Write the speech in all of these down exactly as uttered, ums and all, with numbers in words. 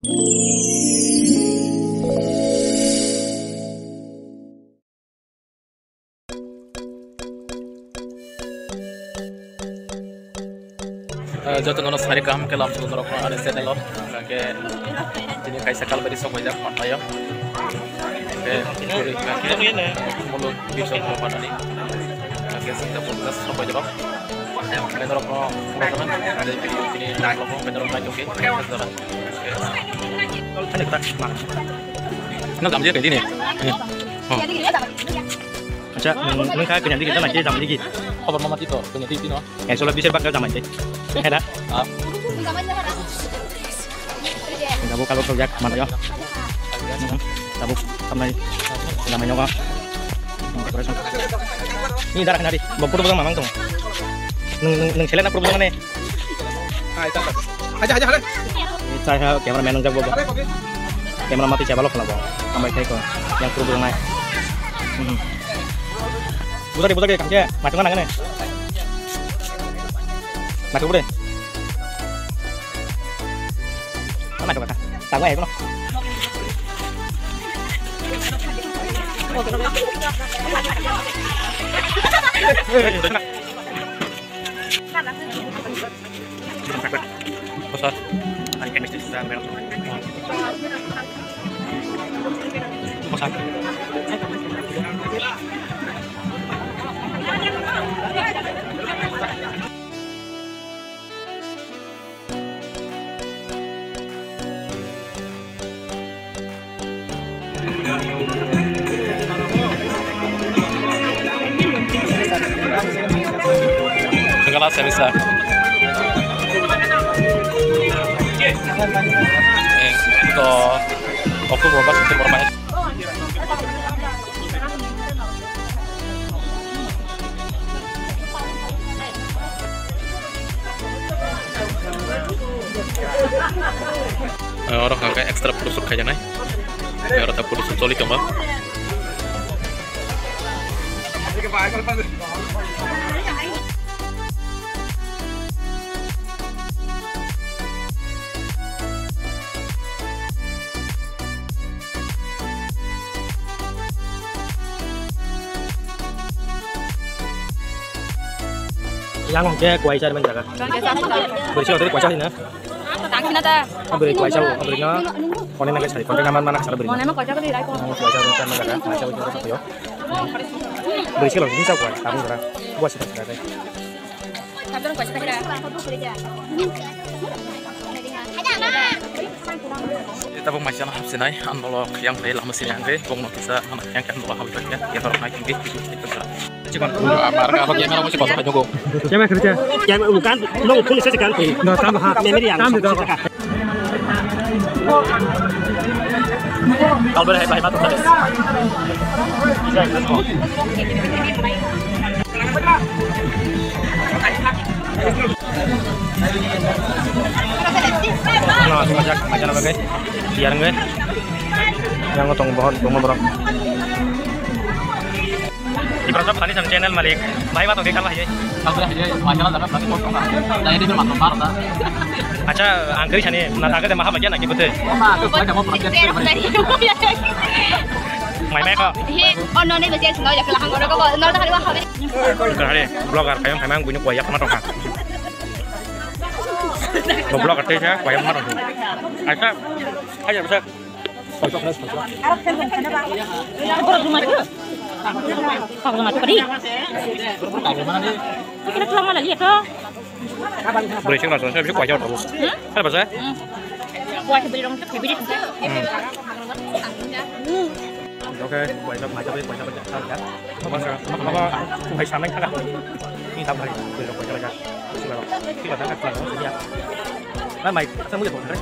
Eh, joto nono sari kaham khe lamsok norok ani channel o. Hwnkhe tini kaisa kalbari sok bai jak phatlaio. Hwnkhe bwrwi hwnkhe muluk bisok bo phatani. Hwnkhe chwng tabuk just sok bai jak. Hwnkhe norok no khulok gwnang. Tei video tini naitokno hwnkhe norok naitokgwi. Ano tak ma. Ano gamjia kaidi ni. Oh. Acha, nung nung kha kanya digi tana khe jam digi. Khobor mama tito kanya digi tino. Ekso la bisir bakal jamai de. Heda. Ah. Tabuk kalok kau jak mana yo. Tabuk kamai jamai nyoga. Ni darah nari. Bok pura bang mamang tu. Nung nung nung selena pura bang ne. Hai tak. Aja aja hai. Saya cameraman nung jak bok. Camera mati coba lo kena bok. Sampai kayak kau yang pura bang nai. Budak di budak di kangke macam mana ne? Macam apa deh? Mana coba tak? Tahu ya kono. Bosor. Ani chemistry sisa meron. Bosor. Segala saya bisa. Eh, to, aku bawa satu berapa? Oro hwnkhe extra photo shoot khaijaknai. Oro ta photo shoot choli tongo. Yang hwnkhe kuaisa rwmani jaga. Bwrwi se hotel kuaisa hino. Tangkhina ta. Bwrwi kuaisa o, bwrwi no. Phone nang sai contact number mana sara bwrwi. Phone ma kuaisa ko dai ko. Kuaisa rwmani jaga, kuaisa o jaga sapayo. Bwrwi se lo ni sa kuai, tabung jora. Buat sita sita dai. Tabuk maisano hapsinai, ang bolok yang phai lama sini angke, bong no kisa, yang kan bolok hapsinai, yang orang naik tinggi, itu sura. Cikon. Amar ka abang yang orang masih kosong aja kok. Siapa kerja? Siapa bukan? No, pun saya sekarang. No, tambah. Memory yang. Tambah. Kalau boleh hebat hebat terus. No, majak, majak na bagai. Biar ngai. Yang ngotong bohon, bohon borok. Ibrahim Sab Khani sang channel malik. Bhai, bato ke kala ye. Kala ye, majak na jaga, plastic pot kong. Dai di bermat mar da. Acha, angkri sani, na taga de maha bagian lagi betul. Ma, tu baca mau project. Mai mai ko. He, oh no, ni baca sini, ya kelahang orang ko, nol dah hari wah. Kare, blogger kayong kayong bunuh kuayak ma tongkha. Bo blogger tei sa kuayak ma tongkha. Acha, aja bisa. Kok rumah itu? Kok rumah itu pergi? Kita pulang malah lihat tuh. Beri sing rasa, saya bisa kuayak tau. Hmm? Ada apa sih? Hmm. Kuayak beri dong, beri dong. Hmm. Oke, kuayak, kuayak, kuayak, kuayak. Apa sih? Apa, apa, kuayak sana kan? Ini tambah lagi, beri dong, kuayak, kuayak. Sila, sila, sila, sila. Nah, mai, asam muda tuh, Andre.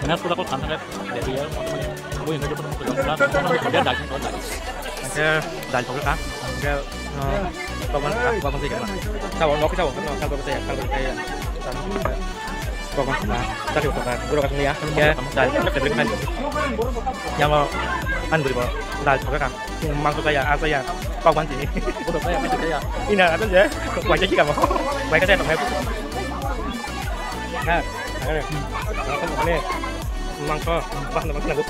Mana sudah kok santai, dari ya, mau temen. Aku yang kerja pun mau kerja, mau kerja, mau kerja. Oke, dari kok kan? Oke. Bagan ka, bagan sih kan. Cawo, nok cawo, no, cawo saya, cawo saya. Bagan ka, tadi waktu kan, guru kan ya, ya, dal, favorite kan. Yang mau, kan guru, dal, cawo kan. Mangso saya, apa ya, bagan sih. Guru saya, itu saya. Ini ada aja, wajah sih kamu. Wajah saya pakai. Nah, ada. Ini. Mangso, bahan mangso lagu.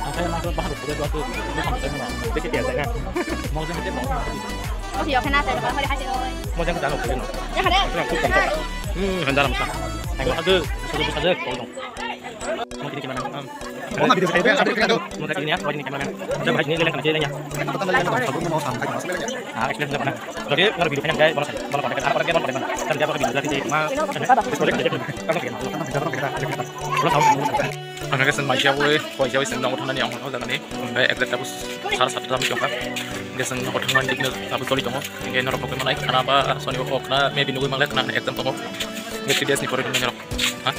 Ang kaya mangso bahan rupo dua tu, lu kamu tanya. Besi biasa kan? Mau saya minta mau. Oh, iya, kena saya dapat hari hasil. Mau saya minta mau. Ya, ada. Kurang cukup kan? Hmm, hendak ramsa. Ayo, ada, sudah bisa ada, kau dong. Mau kiri gimana? Hmm. Mau nggak video saya, saya kira tuh. Mau kiri ya, kau ini kameramen. Ada bahas ini, lain kan, lain ya. Aku mau sama kayak mas, lain ya. Ah, experience apa? Jadi, kalau video kan, kayak, kalau saya, kalau konten, apa, kayak, kalau konten, kan dia apa, video, jadi, ma, project, project, project, project, project, project, project, project, Ang khe chwng mai siya ui, koi siya ui chwng nongo thangnani ang hor jagani. Hwnkhe exact tabuk sar satta tamo chwngkha. Hwnkhe chwng nongo thangnani dikno tabuk choli tongo. Hwnkhe norok nukgwi manai khana ba sonibar kok na maybe nugwi manglai khana exam tongo. Hwnkhe three days ni pore hwnwi norok. Ha?